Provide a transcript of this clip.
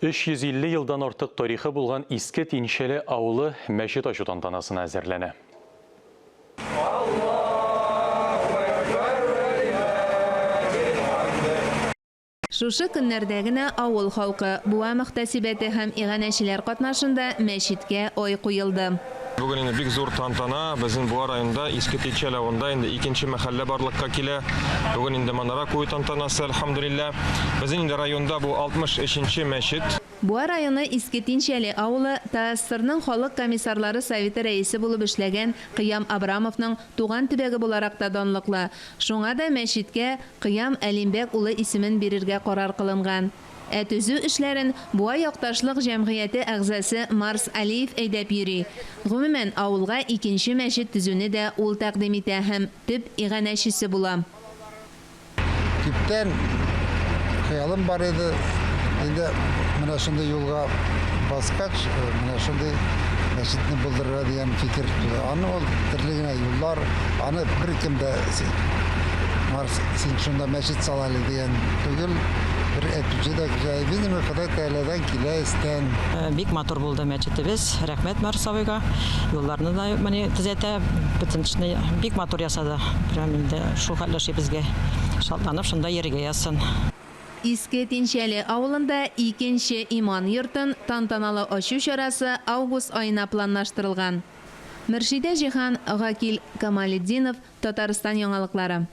350 елдан артык тарихы булган Иске Тинчәле авылы мәчет ачу тантанасына әзерләнә. Шушы көннәрдә генә авыл халкы, Буа мөхтәсибәте һәм иганәчеләр катнашында мәчеткә ай куелды. Бүген инде бик зур тантана, безнең Буа районында Иске Тинчәле авылында инде икенче мәхәллә барлыкка килә. Бүген инде манара кую тантанасы, әлхәмдүлилләһ. Безнең инде районда бу 63 нче мәчет. Буа районы Иске Тинчәле авылы ТАССРның Халык комиссарлары Советы рәисе булып эшләгән Кыям Абрамовның туган төбәге буларак та данлыклы. Шуңа да мәчеткә Кыям Әлимбәк улы исемен бирергә карар кылынган. Ә төзү эшләрен Буа якташлык җәмгыяте әгъзасы Марс Алиев әйдәп йөри. Гомумән, авылга икенче мәчет төзүне дә ул тәкъдим итә һәм төп иганәчесе була. Күптән хыялым бар иде. Инде менә шундый юлга баскач, менә шундый мәчетне булдырырга дигән фикер туды. Аны ул төрле генә юллар, аны беркем дә Марс, син шунда мәчет сал әле дигән түгел. Бер әйтүче дә кеше, видимо, Ходай Тәгаләдән килә өстән. Бик матур булды мәчетебез. Рәхмәт Марс абыйга. Юлларны да менә төзәтә, бөтен эшне бик матур ясады. Прям инде шул хәтле ошый безгә. Шатланып шунда йөрергә язсын. Иске Тинчәле авылында икенче иман йортын тантаналы ачу чарасы август аена планлаштырылган. Мөршидә Җиһан, Гакил Камалетдинов, Татарстан яңалыклары.